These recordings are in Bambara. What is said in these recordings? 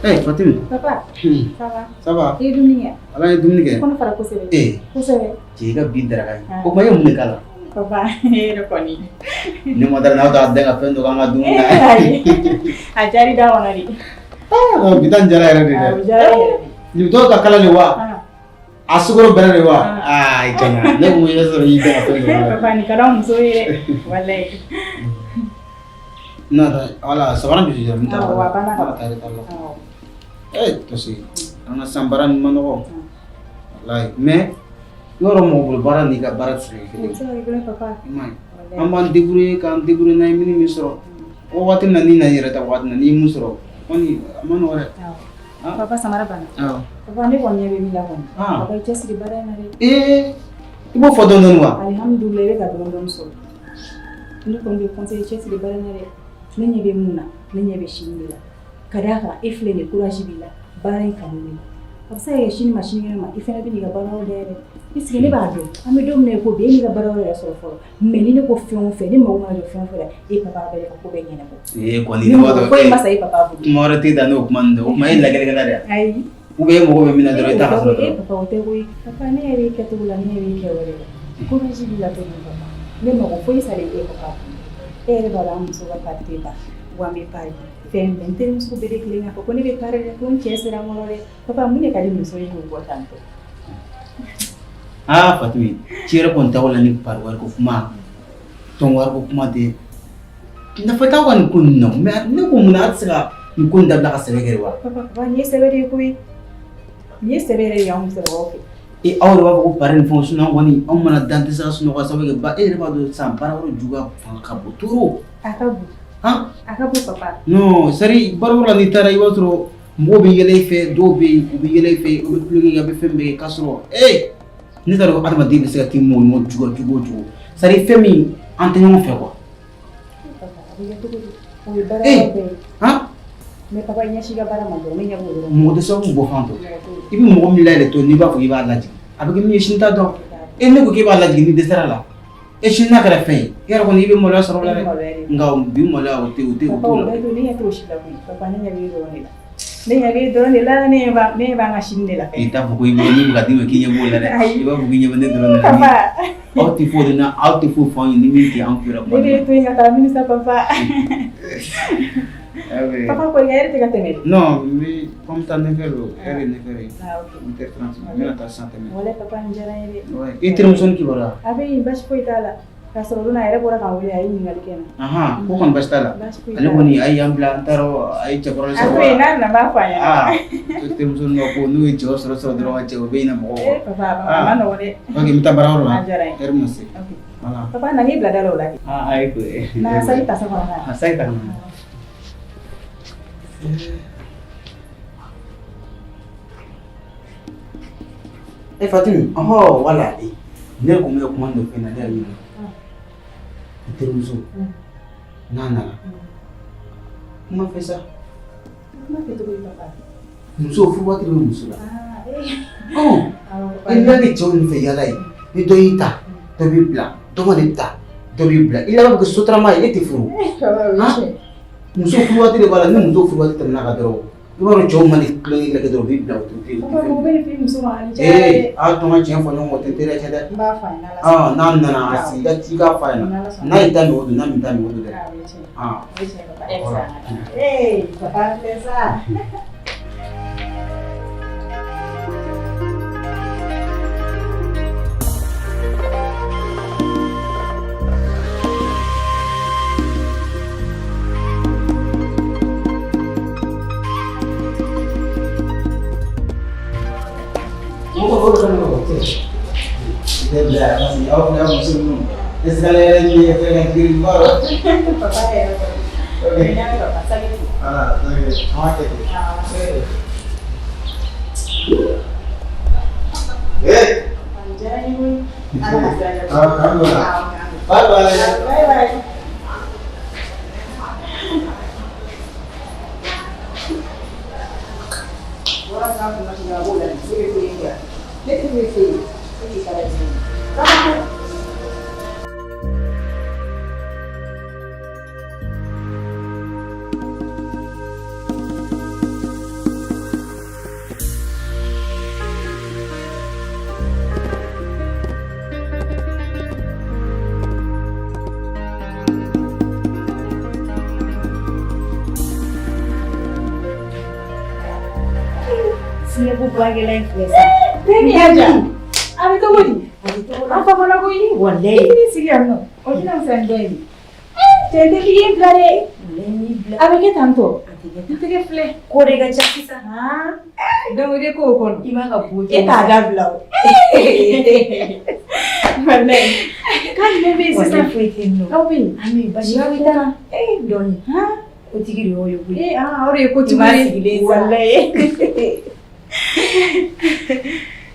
Eh Fatimi. Papa. Ça va? Ça va. I ye dumuni kɛ? Ala ye dumuni kɛ. Kɔnɔ fara kosɛbɛ. Eh. Kosɛbɛ. Cɛ i ka bi daraka ye. O kuma i ye mun de k'a la? Papa, e yɛrɛ kɔni. Ne ma dara n'aw t'a dɛn ka fɛn dɔ k'an ka dumuni na. Ayi. A diyara da kɔnɔ de. Ah, bi ta nin diyara yɛrɛ de dɛ. O diyara yɛrɛ de. Nin dɔw ka kala de wa? A sukaro bɛrɛ de wa? Aa, i janya. Ne kun ye sɔrɔ i da ka fɛn dɔ k'a la. Papa, nin ka d'anw muso ye dɛ. Walayi. Non, voilà, sabara bi jɔ n ta. Awɔ, a banna. Ala ta la. Eh, Tosi, an ka san baara nin ma nɔgɔ. Walayi, mais yɔrɔ mɔgɔ bolo baara n'i ka baara tɛ se ka kɛ kelen ye. O tɛ se ka kɛ kelen ye papa. I m'a ye. An b'an débrouiller k'an débrouiller n'an ye min sɔrɔ. O waati min na n'i nana i yɛrɛ ta waati min na n'i ye mun sɔrɔ kɔni a ma nɔgɔ dɛ. Awɔ. Papa samara banna. Awɔ. Papa ne kɔni ɲɛ bɛ min la kɔni. Ah. Papa i cɛsiri baara in na dɛ. Ee, i b'o fɔ dɔɔni dɔɔni wa? Alihamudulila i bɛ ka dɔɔni dɔɔni sɔrɔ. Ne kɔni bɛ conseil cɛsiri baara in na dɛ. Ne ɲɛ bɛ mun na, ne ɲɛ bɛ sini de la. Ka d'a kan e filɛ nin ye courage b'i la, baara in kanu b'i la. A bɛ se ka kɛ sini ma sinikɛnɛ ma i fana bɛ n'i ka baara wɛrɛ dayɛlɛ. Puisque ne b'a dɔn an bɛ don min na i ko bi e n'i ka baara wɛrɛ yɛrɛ sɔrɔ fɔlɔ. Mais ni ne ko fɛn o fɛn ne mago mana jɔ fɛn o fɛn la e papa bɛ ka ko bɛɛ ɲɛnabɔ. Ee kɔni Ne ne b'a mago dɔn. foyi ma sa e papa bolo. Kuma wɛrɛ t'e da n'o kuma ninnu tɛ. O kuma e ye lajɛlikɛla de ye. Ayi. Ou bien e mago bɛ min na dɔrɔn i t'a ka sɔrɔ E dɔrɔn. papa o tɛ koyi. Papa ne yɛrɛ y'i kɛcogo la ne ɲɛ b'i kɛwale la. Courage b'i la cogo min papa. Ne mago foyi salen e papa bolo. E yɛrɛ b'a dɔn an muso ka pari tɛ ban. Wa n bɛ pari. Fɛn bɛɛ n terimuso bɛɛ bɛ tilen k'a fɔ ko ne bɛ pari dɛ ko n cɛ sera n kɔrɔ dɛ. Papa mun de ka di muso ye k'o bɔ tan tɔ? Aa Fatimi, ci yɛrɛ kɔni t'aw la ni pari wari ko kuma, tɔn wari ko kuma tɛ. Nafa t'aw ka nin ko ninnu na mais ne ko mun na a tɛ se ka nin ko in dabila ka sɛbɛ kɛ wa? Papa, papa nin ye sɛbɛ de ye koyi. Nin ye sɛbɛ yɛrɛ de ye anw musokɔrɔbaw fɛ. E aw yɛrɛ b'a fɔ ko pari ni fɛnw sinon kɔni anw mana dan tɛ se ka sunɔgɔ ka sababu kɛ ba e yɛrɛ b'a dɔn sisan baara yɔrɔ juguya fanga ka bon trop. A ka bon. Han? A ka bon papa. Non, c'est à dire baara yɔrɔ la n'i taara i b'a sɔrɔ mɔgɔw bɛ yɛlɛ i fɛ dɔw bɛ yen u bɛ yɛlɛ i fɛ u bɛ tulonkɛ kɛ a bɛ fɛn bɛɛ kɛ k'a sɔrɔ ee ne t'a dɔn adamaden bɛ se ka k'i mɔgɔ ɲɔgɔn juguya cogo o cogo c'est à dire fɛn min an tɛ ɲɔgɔn fɛ quoi. Papa a bɛ kɛ cogo di? O ye baara Eh! yɔrɔ bɛɛ ye. Han? Mais papa i ɲɛsin i ka baara ma dɔrɔn ne ɲɛ b'o dɔrɔn. Mɔgɔ tɛ sababu bɔ fan dɔn. Mɔgɔ t'o I bɛ mɔgɔ min layɛlɛ tɔ n'i b'a fɔ k'i b'a lajigin a bɛ kɛ min ye sini t'a dɔn e ne ko k'e b'a lajigin n'i dɛsɛra la e sini n'a kɛra fɛn ye i yɛrɛ kɔni i bɛ maloya sɔrɔ o la I dɛ bɛ maloya de. nka bi maloya o tɛ o tɛ o Papa t'o o la. bɛɛ to ne ɲɛ t'o si la koyi. Papa ne ɲɛ b'e dɔrɔn de la. Ne ɲɛ b'e dɔrɔn de la ne ɲɛ b'a ne ɲɛ b'an ka sini de la. I t'a fɔ ko i bɛ min bɛ ka d'i ma k'i ɲɛ b'o la dɛ Ayi. i b'a fɔ k'i ɲɛ bɛ ne dɔrɔn de la. Papa Aw tɛ foyi dɔn aw tɛ foyi fɔ anw ye ni min tɛ an kulo ne b'e to yen ka taa mini sa papa. Papa kɔni heure tɛ ka tɛmɛ dɛ. Non n bɛ comme ça 9 heures don heure ye 9 heures ye. Ah ok. 8 heures 30 n bɛna taa sisan tɛmɛ. Walayi papa nin diyara n ye dɛ. Ouais. I terimuso ni kibaruya. A bɛ yen baasi foyi t'a la. K'a sɔrɔ o don a yɛrɛ bɔra k'an wele a ye ɲininkali kɛ n na. Ahan ko kɔni baasi t'a la. Baasi foyi Ale t'a la. kɔni a ye yan bila n t'a dɔn a ye cɛkɔrɔba A to yen n'a nana n b'a fɔ a ɲɛna. Aa terimuso ninnu ka ko n'u ye cɛw sɔrɔ sɔrɔ dɔrɔn ka cɛ u bɛ ɲinɛ mɔgɔw kɔ. Eh papa a ma nɔgɔn dɛ. Ok n bɛ taa baarayɔrɔ la. A diyara n ye. Heure ma se. Ok. Voilà. Papa na n k'i bila da la o la kɛ. Ah ayi koyi. Na saki ta so kɔnɔ ka na. A saki ta ka na. E Fatimi, ɔhɔ wala ne kun bɛ kuma dɔ f'i ɲɛna ne yɛrɛ ɲɛna. I terimuso n'a nana kuma fɛ sa. Kuma fɛ cogo di papa? Muso furu waati bɛ muso la. Ah eh. Ɔ Awɔ papa. i n'a kɛ cɛw nɔfɛ yaala ye ni dɔ y'i ta dɔ b'i bila dɔ mana i ta dɔ b'i bila i laban bɛ kɛ sotarama ye e tɛ furu. Papa o ye tiɲɛ ye. Muso furu waati de b'a la ni muso furu waati tɛmɛna kan dɔrɔn i b'a dɔn cɛw mana tulonkɛ kɛ dɔrɔn u b'i bila u t'u Papa mɔgɔ bɛ nin f'i muso ma a ni cɛ Ee a to n ka tiɲɛ fɔ ɲɔgɔn kɔ o tɛ teriya cɛ dɛ. N b'a fɔ a ye n'Ala sɔnna. Ɔ n'a nana a sigi i ka ci k'a f'a ɲɛna N'Ala sɔnna. n'a y'i ta min o don n'a m'i ta min o don dɛ. Ah o ye tiɲɛ ye. Ah. O ye tiɲɛ ye papa. E bɛ se an ka taa. Ee papa filɛ sa. Tɛ bila parce que aw fana muso ninnu escalier yɛrɛ ɲini fɛn ka girin ba dɔn. Papa yɛrɛ kɔni. Ok. N y'a mɛn papa saki to. Voilà, donc an b'a kɛ ten. Eh! A diyara n ye koyi. Ala ka sira ɲɛ. Ah, alhamdulillah. Bye bye. Bye bye. Bɔra sira kun na a b'o la ne bɛ foyi kɛ ne tɛ foyi f'e ye e k'i ta lajɛ. Sinɛko baarakɛla in filɛ sa. Teri Aja. A bɛ cogo di? A bɛ cogo la. An famana koyi. Walayi. I b'i sigi yan nɔ. O tɛna fisaya ni dɔ ye. Cɛ n tɛ k'i ye bila dɛ. Walayi n y'i bila. A bɛ kɛ tan tɔ. A tɛ kɛ N tan. tɛgɛ filɛ. Ko de ka ca sisan. Donc i bɛ k'o kɔnɔ. I b'a ka bo E t'a dabila o. Walayi. K'a jumɛn bɛ yen sisan? Walayi foyi tɛ yen nɔ. Aw bɛ yen? An bɛ yen basi foyi t'a la. Ee dɔɔni. Kotigi de y'o ye koyi. Ee aa o de ye kotigiw I m'a ye. sigilen sa. Walayi.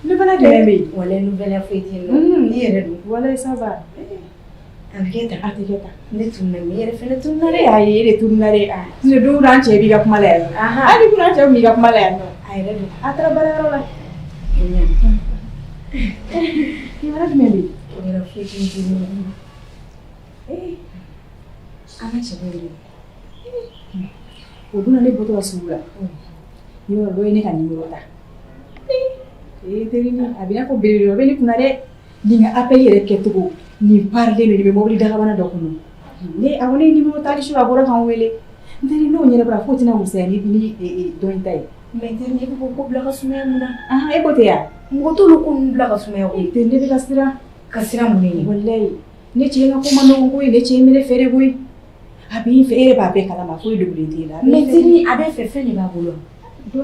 Nouvelle jumɛn bɛ yen? Walayi nouvelle foyi tɛ yen nɔ. I yɛrɛ dun? Walayi ça va. A bɛ kɛ tan. A tɛ kɛ tan. Ne tununna mais i yɛrɛ fɛnɛ tununna dɛ. Ayi e de tununna dɛ. Sinon don o don an cɛ b'i ka kuma la yan nɔ. Hali kunun an cɛ tun b'i ka kuma la yan nɔ. A yɛrɛ dun? A taara baarayɔrɔ la. Kibaruya jumɛn bɛ yen? Kibaruya foyi tɛ yen nɔ. Ee an ka cɛba in dun? O donna ne bɔtɔ la sugu la. Yɔrɔ dɔ ye ne ka numéro ta. Ee terinin a bɛ i n'a fɔ belebeleba bɛ ne kunna dɛ. Nin ka appel yɛrɛ kɛcogo nin parilen don nin bɛ mobili dakabana dɔ kɔnɔ. Ne a ko ne ye numéro ta hali su a bɔra ka n wele. N teri n'o ɲɛnabɔra k'o tɛna fisaya ni dɔ in ta ye. Mais terinin e bɛ k'o ko bila ka sumaya mun na? Ahan e ko ten wa? Mɔgɔ t'olu ko ninnu bila ka sumaya koyi. Teri ne bɛ ka siran. Ka siran mun de ɲɛ? Walayi ne cɛ ka ko man nɔgɔn koyi ne cɛ in bɛ ne fɛ de koyi. A b'i fɛ e yɛrɛ b'a bɛɛ kalama foyi dogolen t'e la. Mais terinin a bɛ fɛ fɛn de b'a bolo.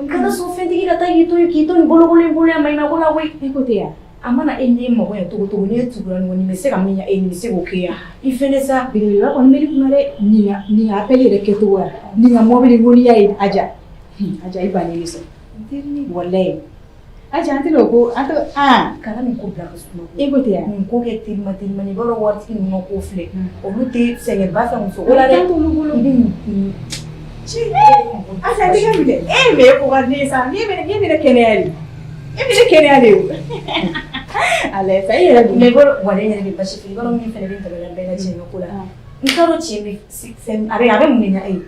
Kana sɔn fɛntigi ka taa k'i to yen k'i to nin bolokolon in bolo yan maɲumanko la koyi. E ko ten wa? A mana e ni mago ɲɛ cogo cogo n'e tugura nin kɔ nin bɛ se ka min ɲɛ e ye nin bɛ se k'o kɛ yan. I fɛnɛ sa. Belebeleba kɔni bɛ ne kunna dɛ. Nin ka appel yɛrɛ kɛcogo la nin ka mobili ko n'i y'a ye Aja. Aja i bannen bɛ sɔn. Walayi. Aja an tɛna o ko an tɛ aa. Kana nin ko bila ka suma. E ko ten wa? Nin ko kɛ telima telimani i b'a dɔn waritigi ninnu ka ko filɛ. Olu tɛ sɛgɛnba fɛ muso ko la dɛ. Fɛn t'olu bolo. I bɛ nin Ci. Aja i tɛgɛ minɛ. E mais e ko ka di ne ye sa. Ne bɛ ne kɛnɛya de. E bɛ ne kɛnɛya de o. Alayi sa i yɛrɛ dun? Mais i b'a dɔn walayi n yɛrɛ bɛ basi fɛ i b'a dɔn min fɛnɛ bɛ n dabali ban i ka cɛ in ka ko la. N t'a dɔn cɛ bɛ fɛn a bɛ mun de ɲɛ e ye?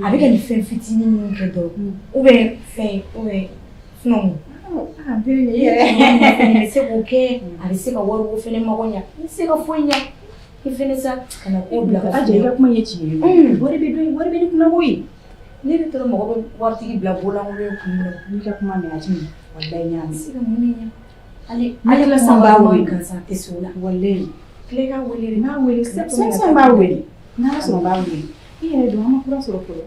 A bɛ ka nin fɛn fitinin minnu kɛ dɔrɔn ou bien fɛn ou bien sinon Ah n teri i yɛrɛ. Nin bɛ se k'o kɛ a bɛ se ka wariko fɛnɛ mago ɲɛ n tɛ se ka foyi ɲɛ i fɛnɛ sa kana ko bila ka Aja i ka kuma ye tiɲɛ ye. Wari bɛ dɔn wari bɛ ne kunna koyi. Ne de tora mɔgɔ bɛ waritigi bila bololankolon ye kun min na. N'i ka kuma mɛn a ti ɲɛ. Walayi n y'a A bɛ mɛn. se ka mun de ɲɛ? Hali Ne yɛrɛ san b'a wele. gansan tɛ se o la. Walayi. Tile ka wele de. N b'a wele sisan n b'a wele. N'Ala sɔnna n b'a wele. I yɛrɛ dun an ma kura sɔrɔ fɔlɔ.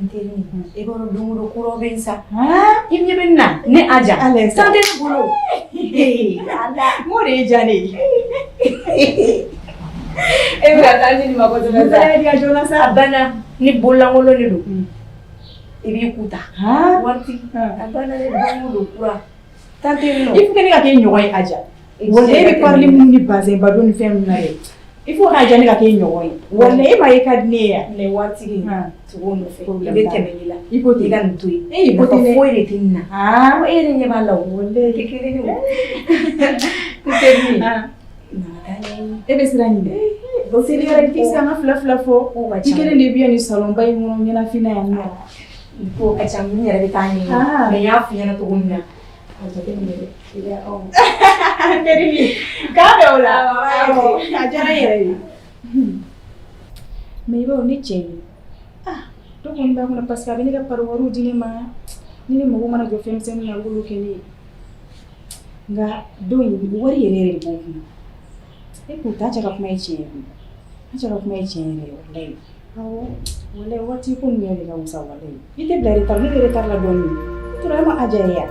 N teri e b'a dɔn don o don kuraw bɛ yen sa. I ɲɛ bɛ ne na ne Aja. Alayi sa. Tan tɛ ne bolo. Ala. N k'o de ye diya ne ye. E bɛ ka taa di nin ma kosɛbɛ sa. N bɛ joona sa. A banna ni bololankolon de don. I b'i ku ta. Waritigi a banna dɛ don o don kura. Tan tɛ yen nɔ. Il faut que ne ka k'e ɲɔgɔn ye Aja. Walayi e bɛ parili minnu ni bazɛn ba don ni fɛn minnu na dɛ. Il faut k'a diya ne ka k'e ɲɔgɔn ye. Walayi e m'a ye e ka di ne ye yan. Mais waritigi tugu o nɔfɛ. I bɛ tɛmɛ ne la. I ko ten. I ka nin to yen. E i ko ten dɛ. Nafa foyi de tɛ nin na. E yɛrɛ ɲɛ b'a la o. Walayi. Tɛ kelen ye o. N teri. Na ka taa ɲɛɲini. E bɛ siran ɲin dɛ. Seli yɛrɛ i tɛ se an ka fila fila fɔ. Ko ka ca. I kelen de bɛ yan nin salon ba in kɔnɔ ɲɛnafin na yan nɔ. Ko ka ca n yɛrɛ bɛ taa ɲɛɲini. Mais n y'a f'i ɲɛna cogo min na. A jateminɛ dɛ. I bɛ aw. N terinin k'a bɛn o la. Awɔ a diyara n yɛrɛ ye. Mais i b'a dɔn ne cɛ ye. Ah dɔ kɔni b'a kɔnɔ parce que a bɛ ne ka pari wariw di ne ma. Ni ne mago mana jɔ fɛn misɛnnin na a b'olu kɛ ne ye. Nka dɔ in wari yɛrɛ yɛrɛ de b'o kunna. E k'o ta cɛ ka kuma ye tiɲɛ ye. An cɛ ka kuma ye tiɲɛ yɛrɛ ye walayi. Awɔ walayi waati ko ninnu yɛrɛ de ka wusa walayi. I tɛ bila retard ne bɛ retard la dɔɔnin. I tora e ma Aja ye yan.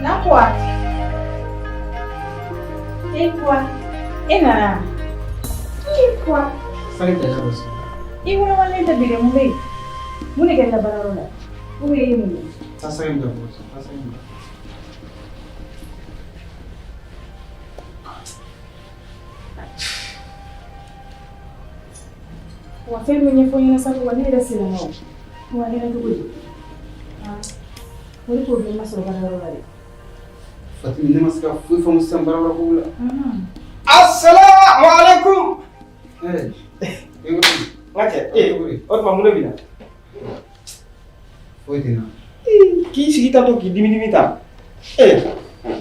Na Puwa. E Puwa. E nana. E Puwa. Sani tɛ ka bɔ. I wolomalen tɛ bi dɛ, mun bɛ yen? Mun de kɛra i la baarayɔrɔ la? Ou bien e ye mun kɛ? Taa sani bila bɔ. Taa sani bila. Wa fɛn min ɲɛfɔ n ɲɛna sa wa ne yɛrɛ siranna o. Wa a kɛra cogo di? Ah, o de problème ma sɔrɔ baarayɔrɔ la dɛ. Fatimi, ne ma se ka foyi faamu sisan baarayɔrɔ kow la. Assalamu alaikum. Eh, N ka cɛ, ee, o tuma mun de b'i la? Foyi tɛ n na. K'i sigi tan to k'i dimi dimi tan. Ee,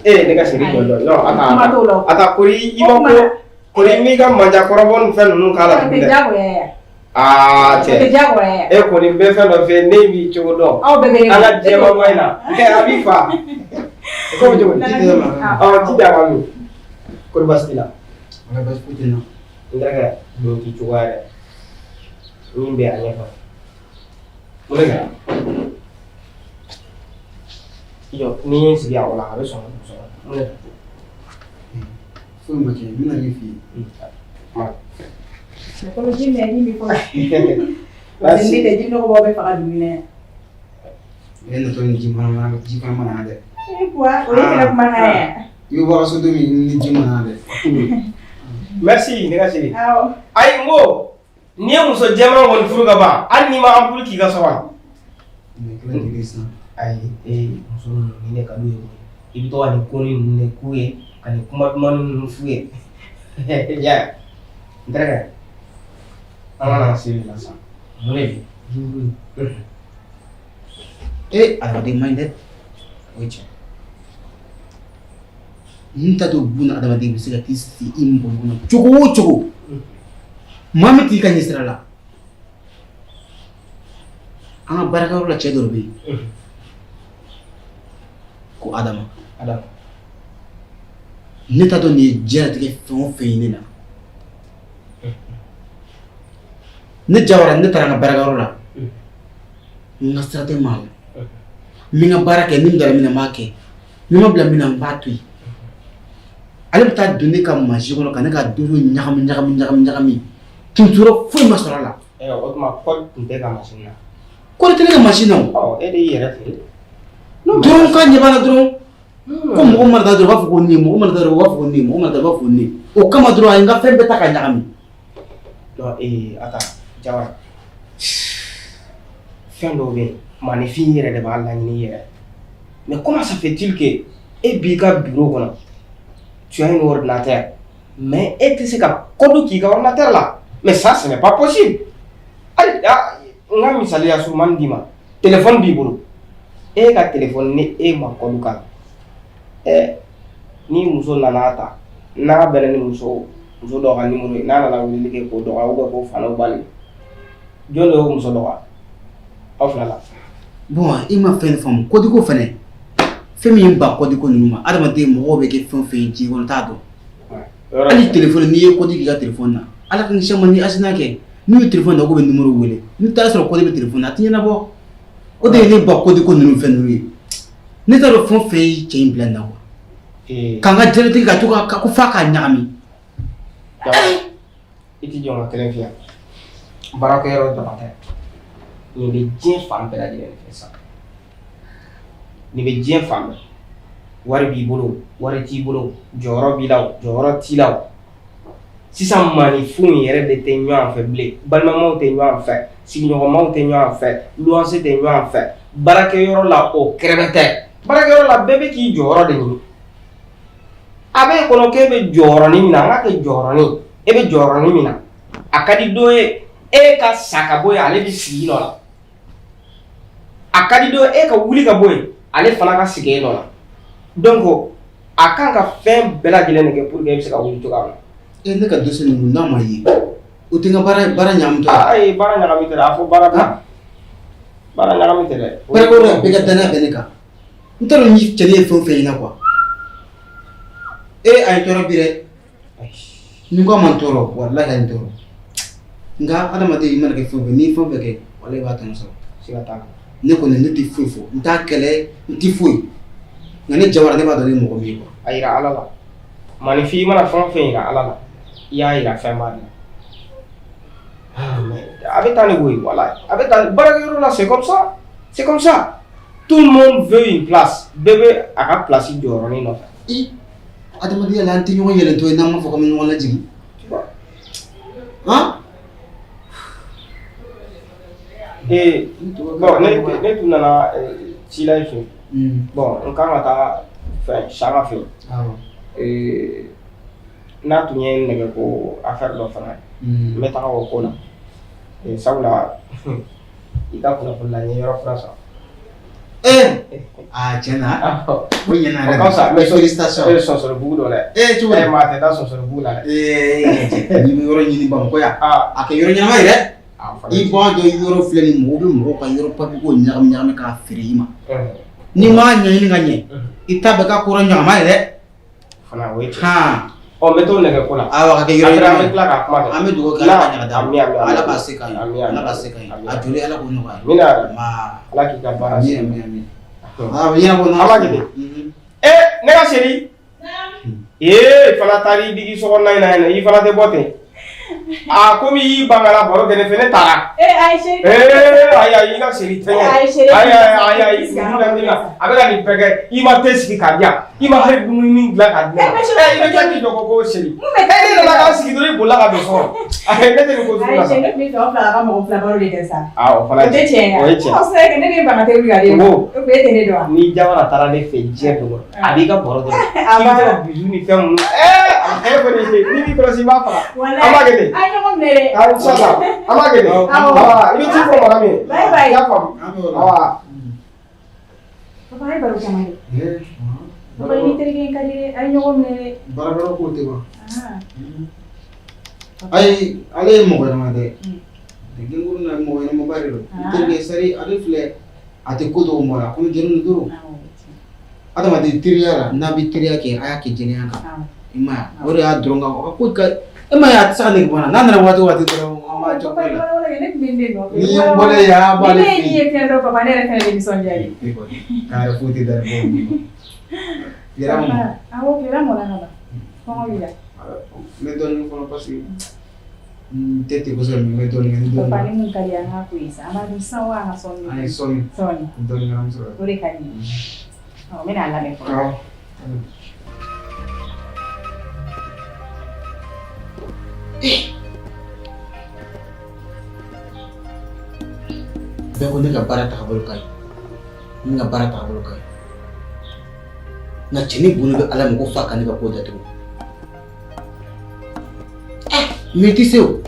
ee, ne ka sigi jɔ jɔ. Non, attends. Kuma t'o la o. Attends, kori i ma ko kori i m'i ka manja kɔrɔbɔ ni fɛn ninnu k'a la O tɛ tugun dɛ. diyagoya ye. Aa O tɛ cɛ. diyagoya ye. E kɔni n bɛ fɛn dɔ f'e ye, ne b'i cogo dɔn. Aw bɛɛ bɛ An ka jɛman in na. Ɛ, a b'i fa. Ko bɛ cogo di? Ɔ, ji d'a ma min. Kori baasi t'i la? Wala baasi foyi tɛ n na. N terikɛ, nin t'i cogoya ye dɛ. Min bɛ a ɲɛfɔ. Mun de kɛra? I jɔ, ni n ye n sigi yan o la, a bɛ sɔn ka don so kɔnɔ. Mun de kɛra? Foyi ma kɛ, n bɛna min f'i ye. Kuma. Kɔlɔ ji minɛ ji min fɔlɔ. Parce que ne tɛ ji nɔgɔ b'aw bɛɛ faga dumuni na yan. E natɔ ni ji mana ji fana mana dɛ. E Puwa, o ye fɛnɛ kumakan ye. I bɛ bɔ a ka so don min ni ji mana dɛ. Merci, ne ka chérie. Awɔ. Ayi, n ko n'i ye muso jɛman kɔni furu ka ban, hali n'i ma ampoule k'i ka so kɔnɔ. Mais kila jeli sisan. Ayi, ee, muso ninnu ni ne ka d'u ye koyi. I bɛ to ka nin ko ninnu de k'u ye, ka nin kuma dumannin ninnu f'u ye. Ya, n terikɛ, an ka na se la sisan. Mun de bɛ yen? E adamaden man ɲi dɛ. O ye tiɲɛ. N t'a dɔn buna adamaden bɛ se ka t'i sigi i mɔgɔ ɲɔgɔn na cogo o cogo. Maa min t'i ka ɲɛsira la. An ka baarakɛyɔrɔ la cɛ dɔ de bɛ yen. Ko Adama. Adama. Ne t'a dɔn nin ye diɲɛlatigɛ fɛn o fɛn ye ne na. Ne Jawara, ne taara n ka baarakɛyɔrɔ la. N ka sira tɛ maa la. N bɛ n ka baara kɛ, ni n bila min na n b'a kɛ. Ni ma bila min na n b'a to yen. Ale bɛ taa don ne ka mansin kɔnɔ ka ne ka dossier ɲagami ɲagami ɲagami ɲagami. Kunsɔrɔ foyi ma sɔrɔ a la. Ayiwa, o tuma code tun tɛ ka machine na. Code tɛ ne ka machine na o. Ɔ, e de y'i yɛrɛ feere. Dɔrɔn k'a ɲɛ b'a la dɔrɔn. Ko mɔgɔ mana taa dɔrɔn u b'a fɔ ko nin, mɔgɔ mana taa dɔrɔn u b'a fɔ ko nin, mɔgɔ mana taa u b'a fɔ ko nin. O kama dɔrɔn a ye n ka fɛn bɛɛ ta ka ɲagami. Non, ee, attends, Jawara. Fɛn dɔw bɛ yen, maaninfin yɛrɛ de b'a laɲini i yɛrɛ. Mais comment ça fait-il que e b'i ka bureau kɔnɔ, tu as un ordinateur, mais e tɛ se ka code k'i ka ordinateur la? Mais ça, ce n'est pas possible. Hali n ka misaliya surumani d'i ma, téléphone b'i bolo, e ka téléphone ni e ma code k'a la, ɛ, ni muso nana ta, n'a bɛnna ni muso dɔ ka numéro ye, n'a nana weleli kɛ k'o dɔgɔya ou bien k'o fa n'o ba neni, jɔn de y'o muso dɔgɔya aw fila la? Bon, i ma fɛn faamu code ko fɛnɛ, fɛn min ye n ban code ko ninnu ma, adamaden mɔgɔw bɛ kɛ fɛn o fɛn ye diɲɛ kɔnɔ, t'a dɔn. Hali téléphone, n'i ye code k'i ka téléphone na, Ala ka kisi a ma, ni accident kɛ, n'u ye téléphone ta k'u bɛ numéro wele, n'u taara sɔrɔ code bɛ téléphone na, a tɛ ɲɛnabɔ. O de ye ne ban code ko ninnu fɛn ninnu ye. Ne t'a dɔn fɛn o fɛn ye cɛ in bila nin na quoi. K'an ka diɲɛlatigɛ ka to ka ko f'a k'a ɲagami. I ti jɔ n ka kelen f'i ye, baarakɛyɔrɔ dama tɛ, nin bɛ diɲɛ fan bɛɛ lajɛlen fɛ sisan, nin bɛ diɲɛ fan bɛɛ. Wari b'i bolo, wari t'i bolo, jɔyɔrɔ b'i la o, jɔyɔrɔ t'i la o, sisan maaninfinw yɛrɛ de tɛ ɲɔgɔn fɛ bilen, balimamaw tɛ ɲɔgɔn fɛ, sigiɲɔgɔnmaw tɛ ɲɔgɔn fɛ, luwanse tɛ ɲɔgɔn fɛ, baarakɛyɔrɔ la o kɛrɛfɛ tɛ. Baarakɛyɔrɔ la bɛɛ bɛ k'i jɔyɔrɔ de ɲini. A b'e kɔnɔ k'e bɛ jɔyɔrɔnin min na, an k'a kɛ jɔyɔrɔnin, e bɛ jɔyɔrɔnin min na, a ka di dɔ ye e ka sa ka bɔ yen, ale bɛ sigi i nɔ la. A ka di dɔ ye e ka wuli ka bɔ yen, ale fana ka sigi e nɔ la. Donc a kan ka fɛn bɛɛ lajɛlen de kɛ pour que e bɛ se ka wuli cogoya min na. E ne ka dossier ninnu n'a ma ye, o tɛ n ka baara ɲagami tɔ ye. Ayi, baara ɲagami tɛ dɛ, a fɔ baara bila. Baara ɲagami tɛ dɛ. Baarakɛyɔrɔ la bɛɛ ka danaya bɛ ne kan. N t'a dɔn ni cɛnin ye fɛn o fɛn ɲɛna quoi. E a ye n tɔɔrɔ bi dɛ. Ni n ko a ma n tɔɔrɔ, walahi a ye n tɔɔrɔ. Nka adamaden i mana kɛ fɛn o fɛn, n'i ye fɛn o fɛn kɛ, walahi i b'a tɔnɔ sɔrɔ. Siga t'a la. Ne kɔni ne tɛ foyi fɔ, n t'a kɛlɛ, n tɛ foyi. Nka ne Jawara ne b'a dɔn ne mɔgɔ min ye quoi. A yira Ala la. Maninfin i mana fɛn o fɛn yira Ala la, i y'a yira fɛnba de la. Mais a bɛ tan de koyi, walayi. A bɛ tan baarakɛyɔrɔ la, c'est comme ça. C'est comme ça. Tout le monde veut une place. Bɛɛ bɛ a ka place jɔyɔrɔnin nɔfɛ. I adamadenya la an tɛ ɲɔgɔn yɛlɛntɔ ye n'an m'a fɔ k'an bɛ ɲɔgɔn lajigin. Tu vois? Han? Ee, bon, ne tun nana ci la i fɛ yen. Bon, n kan ka taa fɛn Saka fɛ yen. Awɔ. N'a tun ye n nɛgɛ ko affaire dɔ fana ye. N bɛ taga o ko la. Sabula i ka kunnafoni la n ye yɔrɔ kura sɔrɔ. Aa tiɲɛ na. O ɲɛna yɛrɛ. O ka fisa. Mais félicitations. E ye sɔsɔlibugu dɔ dɛ. Cogo di? Maa tɛ taa sɔsɔlibugu la dɛ. N'i bɛ yɔrɔ ɲini Bamakɔ yan. A kɛ yɔrɔ ɲɛnama ye dɛ. I b'a dɔn yɔrɔ filɛ nin mɔgɔw bɛ mɔgɔw ka yɔrɔ papiye ko ɲagami ɲagami k'a feere i ma. N'i m'a ɲɛɲini ka ɲɛ, i ta bɛ k'a kɔrɔ ɲagama ye dɛ. Fana o ye tiɲɛ. Ɔ n bɛ t'o nɛgɛ ko la. Awɔ a ka kɛ yɔrɔ Après, an ɲɛnama bɛ ye. tila k'a kuma kɛ. An bɛ dugawu kɛ Ala ka ɲaga d'a ma. Ami ami. Ala k'a se k'a ye. Ami ami. Ala k'a se k'a ye. A joli Ala k'o nɔgɔya. Amina. Ala k'i ka baara Ami ami ami. A bɛ ɲɛnabɔ n'Ala An b'a sɔnna. kɛ ten. Ne ka chérie. Ee fana taara i digi sokɔnɔna in na yen nɔ, i fana tɛ bɔ ten. Aa komi i y'i ban ka na baro kɛ ne fɛ, ne taara. Ayi chérie. Ayi ayi i ka chérie tɛ ɲɛ. Ayi chérie. Ayi ayi ayi ayi a bɛ ka nin bɛɛ kɛ, i ma te sigi k'a di yan, i ma hali dumuni dilan k'a di ne ma. I bɛ tila k'i jɔ ko chérie. Ne nana k'a sigi dɔrɔn i bolila ka don so kɔnɔ. Ayi ne tɛ nin ko sugu la Ayi sa. chérie, ne tun bɛ fɛ aw fila ka mɔgɔ fila baro de kɛ sa. Aa o fana O tɛ tiɲɛ ye wa? O ye tiɲɛ. Ɔ c'est que ne de ye ban ka te wuli ka d'e ma. N ko. O tun e tɛ ne dɔn wa? Ni Jawara taara ne fɛ diɲɛ don o don, a b'i ka baro dɔrɔn. A I bɛ banna. to ka bisou ni fɛn minnu. A ye kɔni n'i b'i kɔlɔsi i b'a faga. Walayi. An b'a kɛ ten. An ye ɲɔgɔn minɛ dɛ. Awɔ inchallah. An b'a kɛ ten. Awɔ. Awɔ i bɛ ci fɔ madame ye. Bye bye. I y'a faamu. Awɔ. Papa an ye baro caman kɛ. Papa i ni terikɛ in ka di dɛ. A ye ɲɔgɔn minɛ dɛ. Baarakɛyɔrɔ kow tɛ ban. Ah. Ayi ale ye mɔgɔ ɲɛnama dɛ. Denkuru na mɔgɔ ɲɛnamaba de don. N terikɛ c'est à dire ale filɛ a tɛ ko dɔw mɔgɔ la komi jɛnɛ don. Adamaden teriya la n'a bɛ teriya kɛ a y'a kɛ jɛlenya kan. I m'a ye o de y'a dɔrɔn ka ko ka e m'a ye a tɛ se ka nege bɔ n na n'a nana waati o waati dɔrɔn an b'a jɔ Papa i la. bɔra wala kɛ ne tun bɛ n den nɔfɛ. N'i ye n bɔlen ye a b'ale Ni ne fɛ ye yen. nin ye fɛn dɔrɔn papa ne yɛrɛ fɛnɛ bɛ nisɔndiya de. E kɔni k'a yɛrɛ foyi tɛ da nin bɔ. Tilela mɔna. Awɔ tilela mɔna ka ban. Kɔngɔ b'i la. N bɛ dɔɔnin fɔlɔ parce que n tɛ ten kosɛbɛ mais n bɛ dɔɔnin kɛ ni dɔɔnin. Papa ni mun ka di ye an k'a ko ye sa. An b'a dun sisan wa an ka sɔɔni. An ye sɔɔni. Sɔɔni. Dɔɔnin kɛ an bɛ sɔrɔ. O de ka di n ye. Ɔ n bɛna a labɛn fɔlɔ. Awɔ. Bɛɛ ko ne ka baara taabolo ka ɲi ne ka baara taabolo ka ɲi nka cɛnin bolo bɛ Ala ma ko f'a ka ne ka ko datugu mais i tɛ se o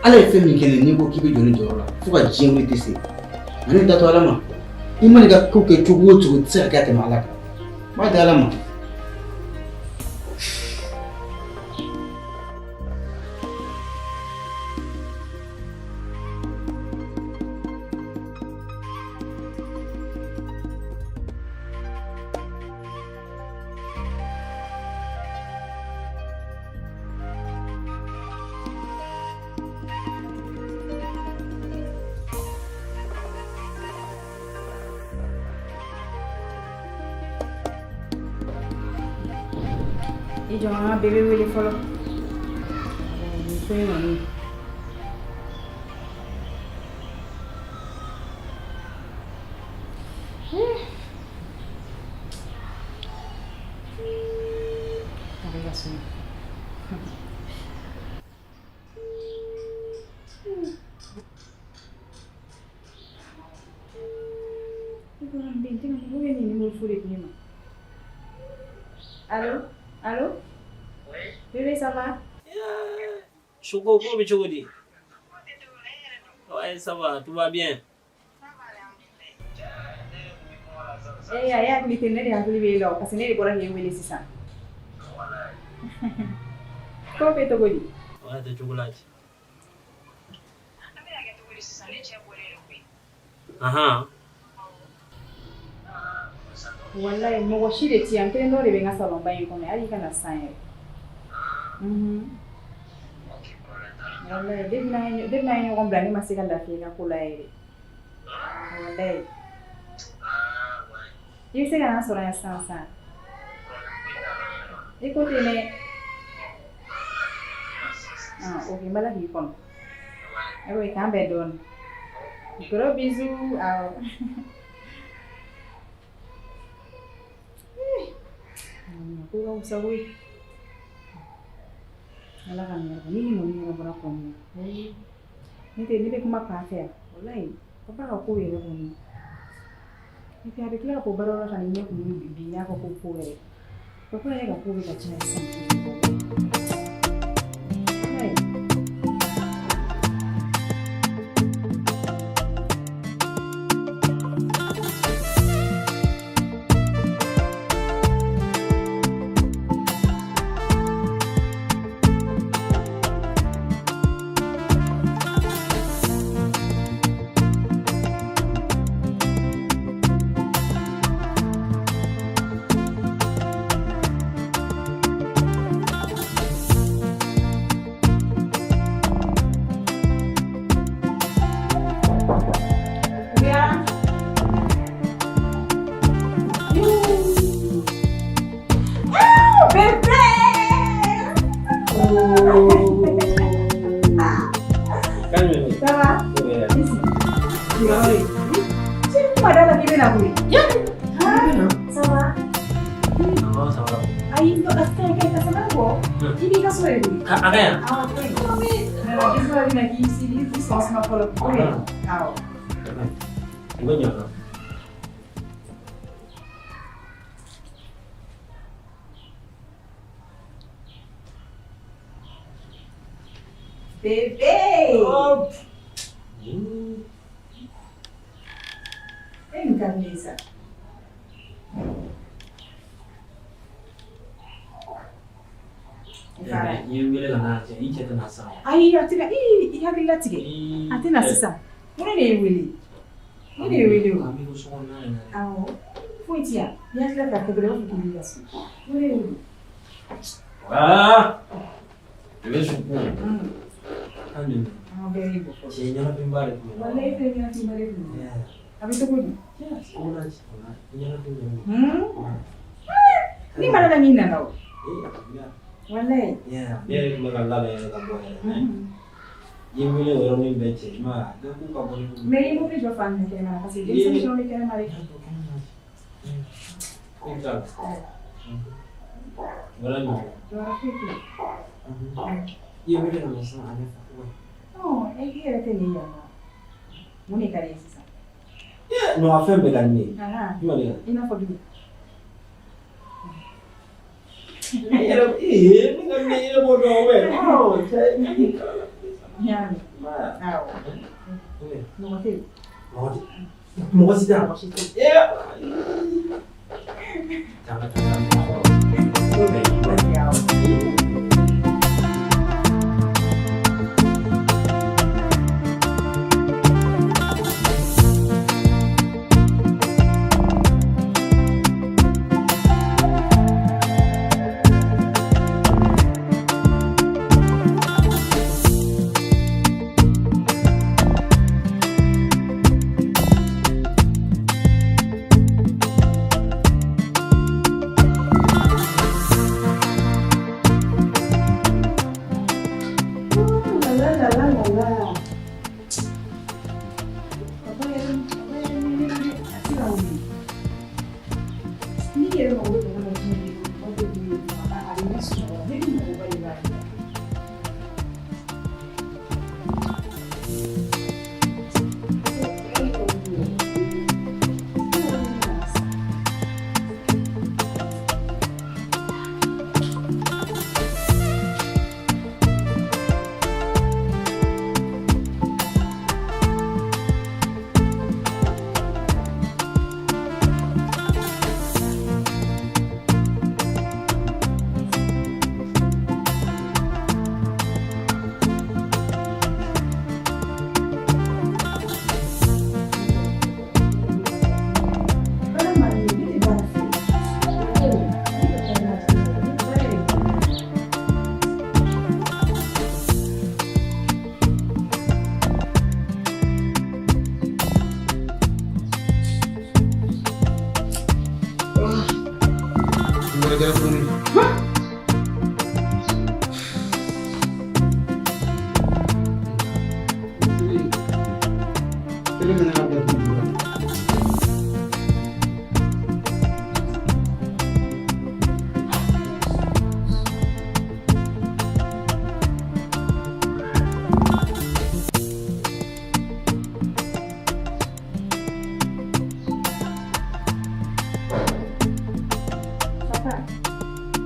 Ala ye fɛn min kɛ ne ye n'i ko k'i bɛ jɔ ne jɔyɔrɔ la fo ka diɲɛ wuli i tɛ se nka ne da to Ala ma i mana i ka ko kɛ cogo o cogo i tɛ se ka kɛ ka tɛmɛ Ala kan n b'a di Ala ma. I jɔ an ka bébé wele fɔlɔ. Nin ko in kɔni. A bɛ ka sonner. Ne ko n den tɛ ka mɔgɔ bɛ nin numéro fu de di ne ma. Allô? Allô? Oui. Bébé, ça va? Choco, ko bɛ cogo di? Ouais, ça va, tout va bien. Eh, a ye hakili tɛ ne de hakili b'e la o parce que ne de bɔra k'e wele sisan. Ko bɛ cogo di? Ouais, tɛ cogo la ten. Ahan. Walayi mɔgɔ si de ti yan n kelen dɔrɔn de bɛ n ka salon ba in kɔnɔ hali i kana san yɛrɛ. Walayi depuis n'an ye ɲɔgɔn bila ne ma se ka lafiya i ka ko la yɛrɛ. Walayi. I bɛ se ka na sɔrɔ yan sisan sisan. I ko ten dɛ. Ah, ok, n b'a la k'i kɔnɔ. Ayiwa, k'an bɛn dɔɔnin. Gros bisous. Awɔ. Ko ka fisa koyi. Ala ka nin yɛrɛ ni nin kɔni yɛrɛ bɔra kɔni ne tɛ ne bɛ kuma fan fɛ yan walayi papa ka ko yɛrɛ kɔni et puis a bɛ tila ka bɔ baara la ka n'i ɲɛ kumu bi n'a fɔ ko ko wɛrɛ papa yɛrɛ ka ko bɛ ka tiɲɛ sisan. Walayi. Bien. Oh, bébé! Calme. Ça va? Ouais. Oui. Tu kuma da la k'i bɛna koyi. Ah, ça va? Non, ça va. Ayi, non, a tɛ kɛ ka sama bɔ. I b'i ka so de koyi. A ka yan. Ah, ok. I sɔrɔ bɛna k'i sigi i sɔn suma fɔlɔ. Ok. Awɔ. I bɛ ɲa kan. Bébé! E nin ka di ne ye sa. I ye n wele ka na cɛ, i cɛ tɛna sa. Ayi, a tɛna i hakili latigɛ. A tɛna sisan. Ko ne de ye wele. Ne de ye wele o. An bɛ ko so kɔnɔna yɛrɛ. Awɔ. Foyi ti yan. N'i hakili latigɛ a kɛ dɔrɔn i b'a fɔ k'i b'i ka so. Ko ne de ye wele. Ah! I bɛ su kun. An dun. An bɛɛ ye bɔ fɔlɔ. Cɛ ɲɛnafinba de tun bɛ. Walayi e fɛnɛ ɲɛnafinba de tun bɛ. A bɛ cogo di? Ko na ɲɛnafin bɛ n Hmm? Ni ma nana n'i nana o. Walayi. Ne yɛrɛ tun bɛ ka labɛn yɛrɛ ka bɔ yɛrɛ. I ye n wele o yɔrɔnin bɛɛ cɛ. I m'a ye a bɛɛ ko ka bɔ ne bolo. Mais i ye mobili jɔ fan min kɛnɛma na parce que denmisɛnnin caman bɛ kɛnɛma dɛ. Ko bɛ taa. Wala nin. Jɔyɔrɔ foyi tɛ yen. I ye n wele ka na sisan a ɲɛfɔ. Ɔ e yɛrɛ tɛ nin yan nɔ. Mun de ka di i ye sisan? Non, a fɛn bɛɛ ka di ne ye. Ahan. Jumɛn de ka di? I n'a fɔ jumɛn? Ne yɛrɛ ee min ka di ne ye e b'o dɔn o bɛ. Ɔ cɛ ne k'i kala la. N y'a mɛn. Awɔ. Mɔgɔ tɛ yen. Mɔgɔ tɛ mɔgɔ si tɛ yan. Mɔgɔ si tɛ yen. Ee. Taa taa taa. Awɔ. La la la la la. Papa yɛrɛ papa yɛrɛ ni ne wele a tɛ ka wuli. N'i yɛrɛ mago bɛ dɛmɛ la diɲɛ kɔnɔ, mɔgɔ bɛ wuli a bɛ ɲɛ sunɔgɔ ne ni mɔgɔba de b'a la. wɛrɛ kɛra tuguni. Tele minɛ ka bila dugu la.